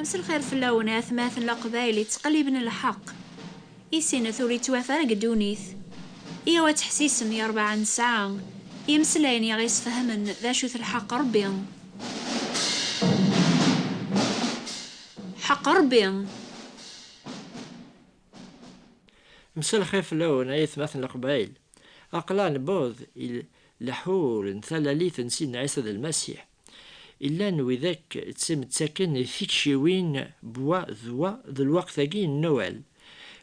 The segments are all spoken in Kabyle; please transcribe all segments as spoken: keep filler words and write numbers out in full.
Mselxir fell-awen a atmaten Leqbayel yettqelliben lḥeqq. I sin-nni ur yettwafa ara deg ddunit. Iyaw ad teḥsisem i rebɛa n ssaɛa i imeslayen i aɣ-yesfehmen d acu-t lḥeqq Rebbi. Ḥeqq Rebbi. Mselxir fell-awen a atmaten Leqbayel. Aql-aɣ newweḍ i leḥḥul n talalit n Sidna Ɛisa d Lmasiḥ. Illan widak ttemttaken tikciwin n wa d wa d lweqt-agi n Noël.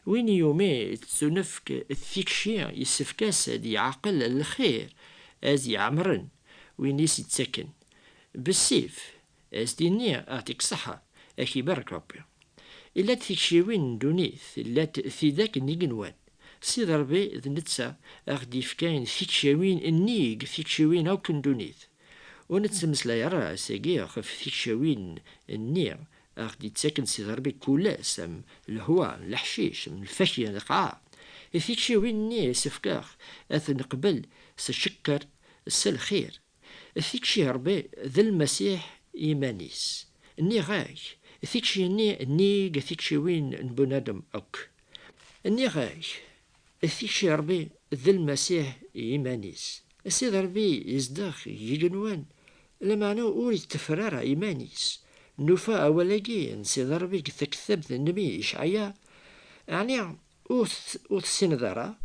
Win iwumi tettunefk tikci yessefk-as ad yeɛqel lxir, ad yeɛmren win i s-yettaken. Bessif, ad s-d-inni aɛṭik ṣṣeḥḥa, ad k-ibarek Rebbi. Illant tikciwin n ddunit, illant tidak n igenwan. Sidi Rebbi d netta aɣ-d-yefkan tikciwin nnig tikciwin akk n ddunit. Ur nettmeslay ara ass-agi ɣef tikciwin-nni aɣ-d-yettaken Sidi Rebbi kul ass, am lehwa, am leḥcic, am lfakya, lqaɛa. Tikciwin-nni yessefk-aɣ ad t-neqbel s ccekker, s lxir. Tikci Rebbi d Lmasiḥ iman-is. Nniɣ-ak, tikci-nni nnig tikciwin n bunadem akk. Nniɣ-ak, tikci Rebbi d Lmasiḥ iman-is. Sidi Rebbi yezdeɣ deg igenwan, lameɛna ur yetteffer ara iman-is. Nufa awal-agi n Sidi Rebbi deg taktabt n nnbi Icɛaya, ɛni ur t-, ur tessineḍ ara,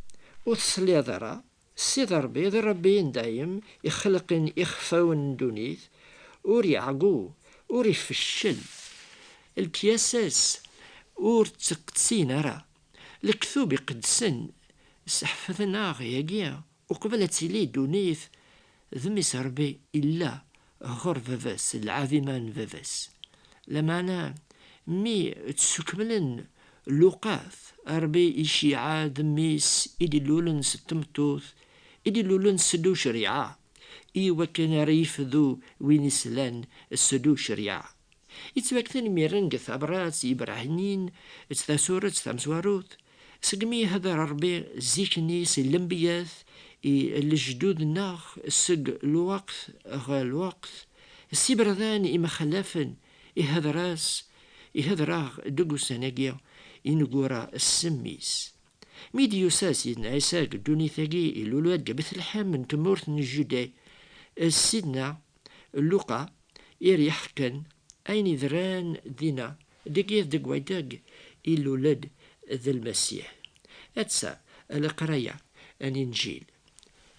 ur tesliḍ ara? Sidi Rebbi d Rebbi n dayem, ixelqen ixfawen n ddunit, ur iɛeggu, ur ifeccel. Lekyas-as ur ttqettin ara. Lektub iqedsen sseḥfaden-aɣ yagi, uqbel ad tili ddunit, d mmi-s Rebbi illa ɣur baba-s, lɛaḍima n baba-s. Lameɛna mi ttsukemlen luqat, Rebbi iceyyeɛ-d mmi-s i d-ilulen s tmeṭṭut, i d-ilulen s ddu ceriɛa, i wakken ara yefdu win islan s ddu ceriɛa. Yettwakten imiren deg tabrat ibrahinin d tasuret tamezwarut, segmi ihedder Rebbi zik-nni s lembiyat i lejdud-nneɣ seg lweqt ɣer lweqt, s iberdan imexlafen ihedder-as, ihedder-aɣ deg ussan-agi ineggura s mmi-s. Mi d-yusa Sidna Ɛisa deg ddunit-agi, ilul-d deg Betleḥem n tmurt n Juday, Sidna Luqa i ɣ-iḥekken ayen iderran dinna, deg yiḍ deg wadeg ilul-d d Lmasiḥ. Atta leqraya n Inǧil.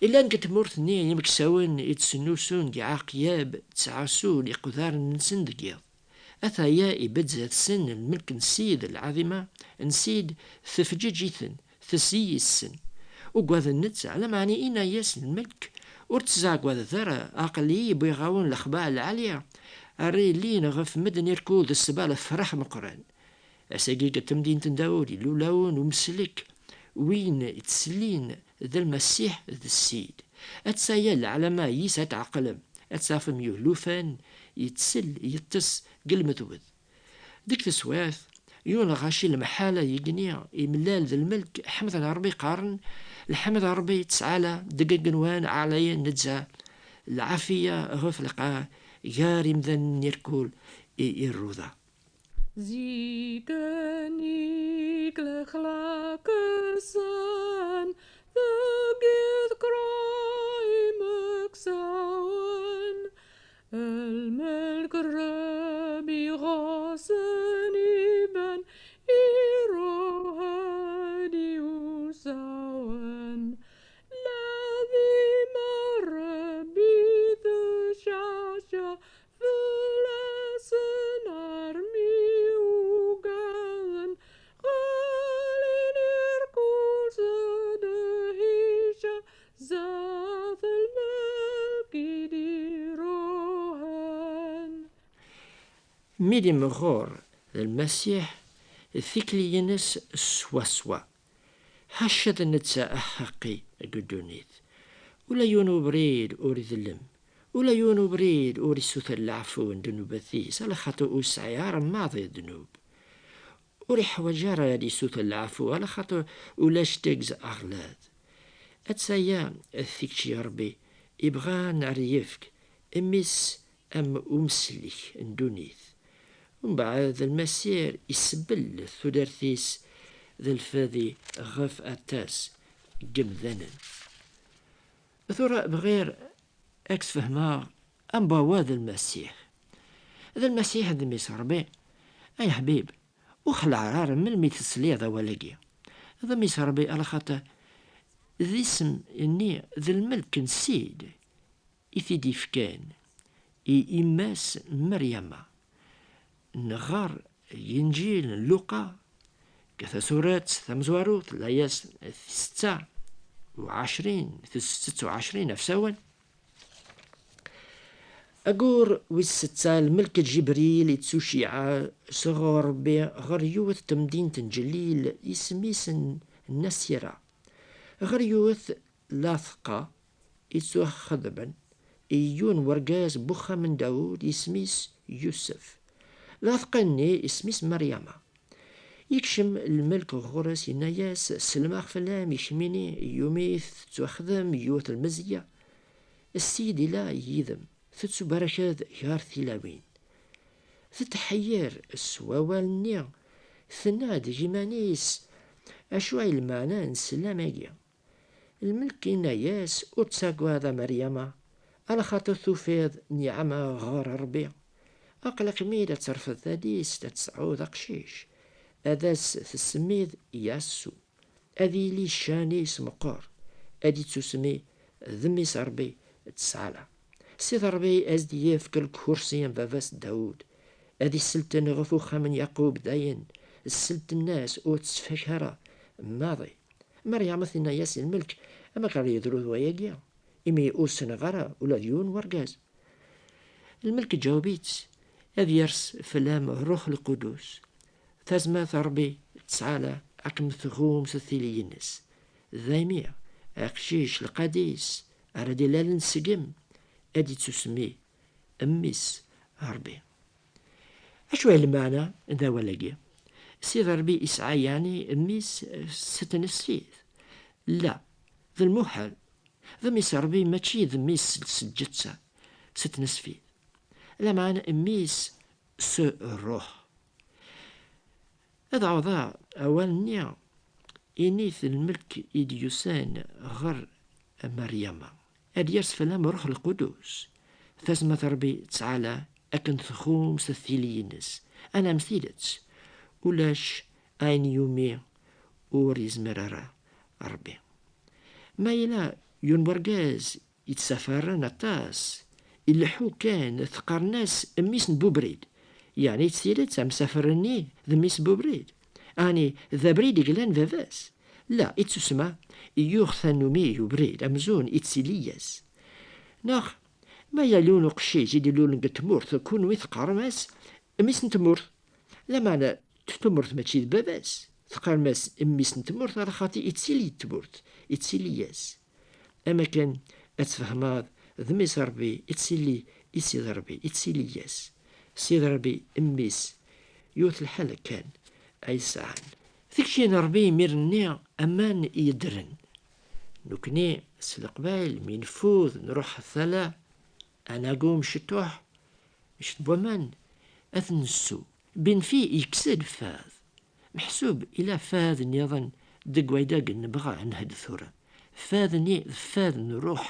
Illan deg tmurt-nni yimeksawen i ttsennusun deg iɛaqyab, ttɛassun iqdaren-nsen deg yiḍ. Ataya ibedd zdat-sen lmelk n Ssid, lɛaḍima n Ssid tefǧeǧ-iten, tezzi yes-sen. Ugaden netta, lameɛna inna-yas lmelk, ur ttzaɛgadet ara, aql-i wwiɣ-awen lexbar lɛali, ara yilin ɣef medden irkul d ssebba lefraḥ meqqren. Ass-agi deg temdint n Dawed, ilul-awen umsellek, win ittsellin d Lmasiḥ d Ssid. Atta-ya lɛalama yis ad tɛeqlem, ad tafem yuhlufan, yettsel, yeṭṭes deg lmedwed. Deg teswiɛt, yiwen lɣaci lemḥala yegni imellal d lmelk, ḥemden Rebbi qqaren, lḥemd a Rebbi ttɛala deg igenwan ɛlayen, neǧǧa lɛafiya ɣef lqaɛ gar imdanen irkul i irruda. Ziken ik lexlaq-nsen deg idekra imeksawen, lmelk Rebbi ɣasen iban, iruḥ-d i usawen. Lɛaḍima Rebbi tecɛaca fell-asen armi ugaden, ɣalin irkul s ddehica zdat lmelk i d-iruḥen. Mi d-imɣur d Lmasiḥ, tikli-ines swaswa. Ḥaca d netta aḥeqqi deg ddunit. Ula yiwen ubrid ur idellem. Ula yiwen ubrid ur issuter leɛfu n ddnubat-is, ala xaṭer ur yesɛi ara maḍi ddnub. Ur iḥwaǧ ara ad issuter leɛfu, ala xaṭer ulac tigz aɣlad. Atta-ya tikci Rebbi ibɣan ar yefk mmi-s am umsellek n ddunit. Mbeɛd Lmasiḥ isebbel tudert-is d lfadi ɣef aṭas n yemdanen. Tura bɣiɣ ad k-sfehmeɣ anbawa d Lmasiḥ. D Lmasiḥ d mmi-s Ṛebbi, ay aḥbib, ur xelɛeɣ ara melmi tesliḍ awal-agi. D mmi-s Ṛebbi, alaxaṭer d isem-nni d lmelk n Ssid i t-id-ifkan i yemma-s Meryama. Nɣer Inǧil n Luqa, deg tasuret tamezwarut, layas setta u ɛecrin, setta u ɛecrin ɣef usawen. Agur wis setta, lmelk Ǧibril ittuceyyeɛ sɣur Ṛebbi ɣer yiwet temdint n Ǧlil, isem-is n Nasira. Ɣer yiwet lateqqa ittuxedmen i yiwen wergaz n uxxam n Dawed, isem-is Yusef. Lateqqa-nni isem-is Meryama. Yekcem lmelk ɣur-s, yenna-yas: "Selmeɣ fell-am, i kemmini yumi tettuxdem yiwet lmezya. Ssid ila yid-m, tettubaraked gar tilawin." Tetḥeyyer s wawal-nni, tenna-d i yiman-is: "Acu ay lmeɛna n sslam-agi?" Lmelk yenna-yas: "Ur ttagad a Meryama, alaxaṭer tufiḍ nniɛma ɣer Ṛebbi. Aql-akem-id ad terfed tadist, ad tesɛuḍ aqcic, ad as-tsemmiḍ Yasu. Ad yili ccan-is meqqer, ad ittusemmi d mmi-s Ṛebbi Ttɛala. Ssid Ṛebbi ad s-d-yefk lkursi n baba-s Dawed, ad iselten ɣef uxxam n Yaqub dayen, sselten-as ur tettfak ara maḍi." Meryama tenna-yas i lmelk: "Amek ara yeḍru d wayagi, imi ur ssneɣ ara ula d yiwen wergaz?" Lmelk iǧaweb-itt: "Ad yers fell-am Ṛṛuḥ Lqudus, tazmert n Ṛebbi Ttɛala ad kem-tɣum s tili-ines. Daymi, aqcic lqaḍi-s ara d-ilalen seg-m, ad ittusemmi mmi-s Ṛebbi." Acu ay lmeɛna n wawal-agi? Sidi Ṛebbi isɛa yeɛni mmi-s s tnesfit? La, d lmuḥal. D mmi-s Ṛebbi, mačči d mmi-s s lǧetta, s tnesfit. Lameɛna mmi-s s Ṛṛuḥ. Ad ɛawdeɣ awal-nni, init lmelk i d-yusan ɣer Meryama: "Ad yers fell-am Ṛṛuḥ Lqudus, tazmert Ṛebbi Ttɛala akken txum s tili-ines." Anam tidet, ulac ayen yumi ur yezmir ara Ṛebbi. Ma yella yiwen wergaz yettsafaren aṭas, ileḥḥu kan, teqqaren-as mmi-s n bubrid. Yeɛni d tidet, amsafer-nni d mmi-s n bubrid? Ɛni d abrid i yellan baba-s? La, ittusma yuɣ tannumi i ubrid, amzun ittili-yas. Neɣ ma yella yiwen uqcic i d-ilulen deg tmurt, kunwi teqqarem-as mmi-s n tmurt. Lameɛna tamurt mačči d baba-s. Teqqarem-as mmi-s n tmurt, ala xaṭi ittili d tmurt, ittili-yas. Am akken ad tfehmeḍ d mmi-s Ṛebbi ittili i Sidi Ṛebbi, ittili-yas. Sidi Ṛebbi mmi-s, yiwet lḥala kan ay sɛan. Tikci n Ṛebbi imir-nni aman i yeddren. Nekni s Leqbayel mi nfud nruḥ tala, ad nagum ciṭuḥ, ciṭ n waman, ad t-nessu. Binfi yekkes-d fad. Meḥsub ila fad nniḍen deg waydag nebɣa ad nhedd tura. Fad-nni d fad n ṛṛuḥ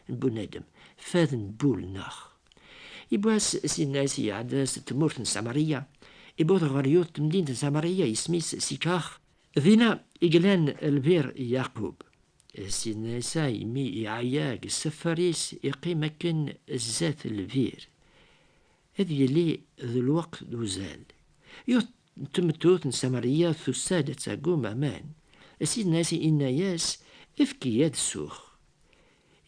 n bunadem, fad n wul-nneɣ. Yiwwas Sidna Ɛisa iɛedda s tmurt n Samariya, iwweḍ ɣer yiwet temdint n Samariya, isem-is Sikax. Dinna i yellan lbir Yaqub. Sidna Ɛisa, imi iɛeyya deg sseffer-is, iqqim akken zdat lbir. Ad yili d lweqt d uzal. Yiwet n tmeṭṭut n Samariya tusa-d ad tagum aman. Sidna Ɛisa inna-yas: "Efk-iyi ad ssuɣ."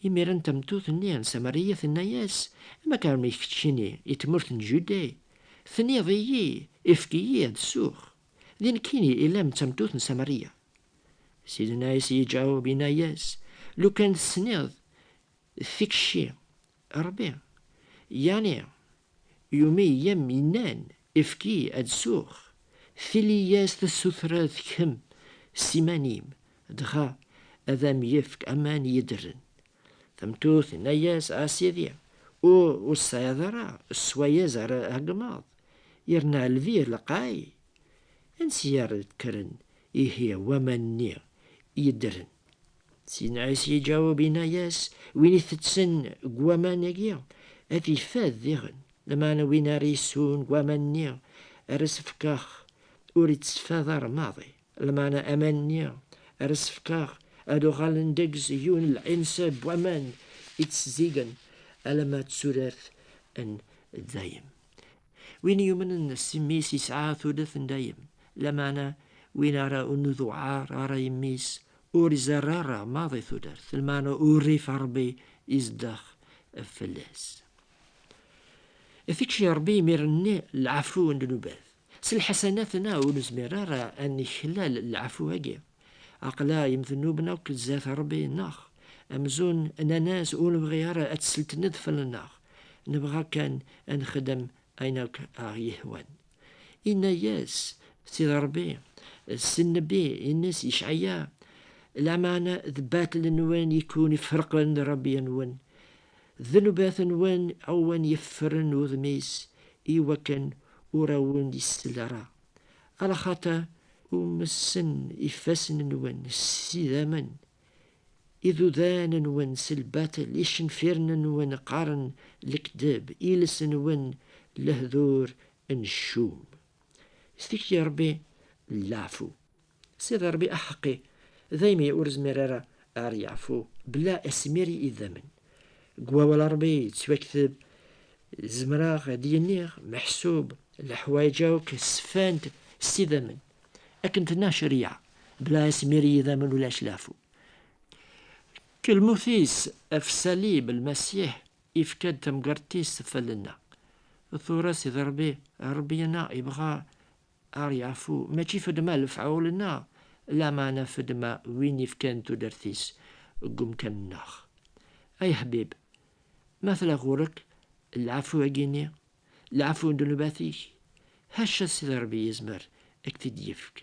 Imiren tameṭṭut-nni n Samariya tenna-yas: "Amek armi keččini i tmurt n Ǧuda? Tenniḍ-iyi: 'Efk-iyi ad ssuɣ.' Di nekkini i llan d tameṭṭut n Samariya." Sidna Ɛisa iǧaweb, inna-yas: "Lukan tessniḍ tikci Ṛebbi, yeɛni yumi i am-yennan: 'Efk-iyi ad ssuɣ,' tili-yas tessutreḍ kemm s iman-im, dɣa ad am-yefk aman yeddren." Tameṭṭut tenna-yas: "A Sidi, ur, ur tesɛiḍ ara sswaya ara tagmeḍ, yerna lbir lqay. Ansi ara d-kkren ihi waman-nni yeddren? Sidna Ɛisa iǧaweb, yenna-yas: "Win itetten deg waman-agi, ad ifad diɣen. Lameɛna win ara yessun deg waman-nni ara s-fkeɣ, ur ittfad ara maḍi. Lameɛna aman-nni ara s-fkeɣ ad uɣalen deg-s yiwen lɛinser n waman ittezzigen alamma d tudert n dayem." Win yumnen s mmi-s yesɛa tudert n dayem, lameɛna win ara ur nuduɛar ara i mmi-s, ur izerr ara maḍi tudert, lameɛna urrif n Ṛebbi izdeɣ fell-as. Tikci n Ṛebbi imir-nni leɛfu n ddnubat. S lḥasanat-nneɣ ur nezmir ara ad neklal leɛfu-agi. Aql-aɣ yemdnuben akk zdat Ṛebbi-nneɣ, amzun nnan-as ur nebɣi ara ad tseltneḍ fell-aneɣ, nebɣa kan ad nxeddem ayen akk aɣ-yehwan. Inna-yas Sidi Ṛebbi s nnbi-ines Icɛaya: "Lameɛna d baṭel-nwen i ken-iferqen d Ṛebbi-nwen, d ddnubat-nwen awen-yeffren udem-is, i wakken ur awen-d-isell ara. Alaxaṭer umessen ifassen-nwen s idammen, idudan-nwen s lbaṭel, icenfiren-nwen qqaren lekdeb, iles-nwen lehdur n ccum." S tikci n Ṛebbi leɛfu. Sidi Ṛebbi aḥeqqi, daymi ur zmir ara ar yeɛfu bla asmir i idammen. Deg wawal Ṛebbi yettwakteb: "Zemreɣ ad d-iniɣ meḥsub leḥwayeǧ akk sfant s idammen." Akken tenna ccariɛa, bla asmir i idammen ulac leɛfu. Deg lmut-is ɣef ṣṣalib, Lmasiḥ ifka-d tamgerṭ-is fell-aneɣ. Tura Sidi Ṛebbi, Ṛebbi-nneɣ ibɣa ar yeɛfu, mačči fedma lefɛul-nneɣ, lameɛna fedma win ifkan tudert-is deg umkan-nneɣ. Ay aḥbib, ma tella ɣur-k leɛfu-agi-nni, leɛfu n ddnubat-ik, ḥaca Sidi Ṛebbi yezmer ad k-t-id-yefk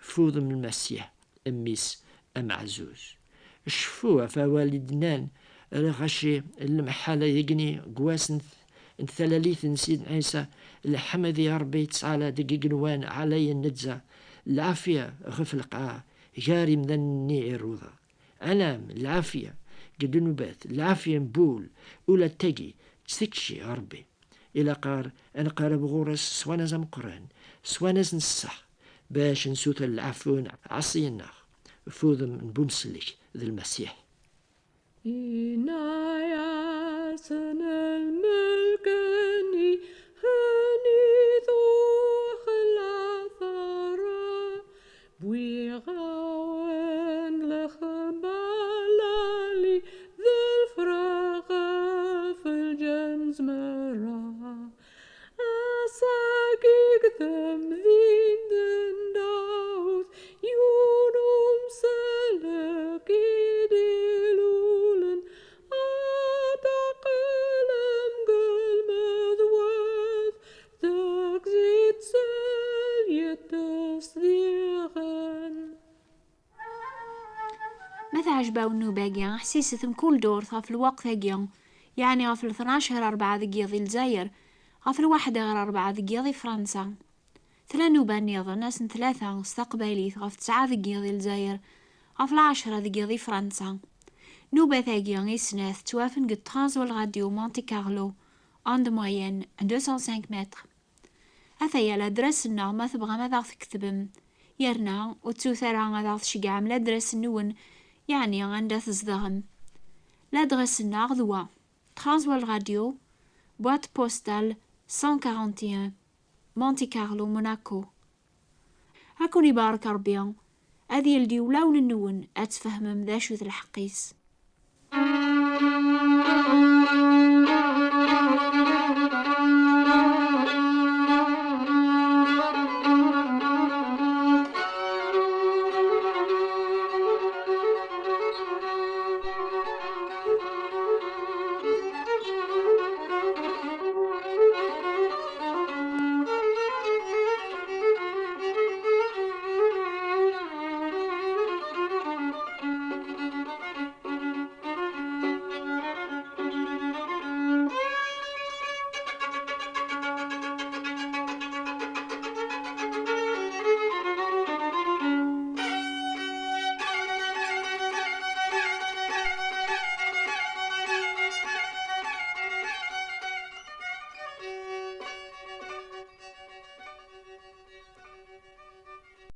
f udem n Lmasiḥ, Mmi-s ameɛzuz. Cfu ɣef wawal i d-nnan lɣaci n lemḥala-agi-nni deg wass n t-, n talalit n Sidna Ɛisa: "Lḥemd i Ṛebbi ttɛala deg igenwan ɛlayen nezzeh, lɛafya ɣef lqaɛa gar imdanen-nni iruḍa." Anɛam, lɛafya deg ddnubat, lɛafya n wul, ula d tagi d tikci n Ṛebbi. Ilaq-aɣ ad nqerreb ɣur-s s wanaz ameqqran, s wanaz n ṣṣeḥ, bac nsuter leɛfu n lɛaṣiyen-nneɣ f udem n Bumsellek d Lmasiḥ. Inna-yasen: "Lmelk-nni henni-t ur xellɛet ara, wwiɣ-awen lexbar lɛali d lefrax ɣef lǧenz merra." Ass-agi deg temdint n Dawed, yiwen umsellek i d-ilulen, ad d-teqqlem deg lmedwat, deg zi tsel yeṭṭes diɣen. Ma teɛjeb-awen nnuba-agi, ḥsiset mkul ddurt ɣef lweqt-agi, yeɛni ɣef l-tnac ɣer rebɛa deg yiḍ i Lezzayer, ɣef lwaḥda ɣer rebɛa deg yiḍ i Fransa. Tella nnuba nniḍen ass n tlata s taqbaylit ɣef tesɛa deg yiḍ i Lezzayer, ɣef lɛecra deg yiḍ i Fransa. Nnubat-agi i snat ttwafen deg Transworld Radio Monte Carlo, onde moyenne deux cent cinq mètres. Ataya ladres-nneɣ ma tebɣam ad aɣ-tketbem. Yerna ur ttut ara ad aɣ-tceggɛem ladres-nwen, yeɛni anda tzedɣem. Ladres-nneɣ d wa: Transworld Radio, boîte postale cent quarante et un, Monte Carlo, Monaco. Ad ken-ibarek Ṛebbi, ad yeldi ulawen-nwen ad tfehmem d acu-t lḥeqq-is.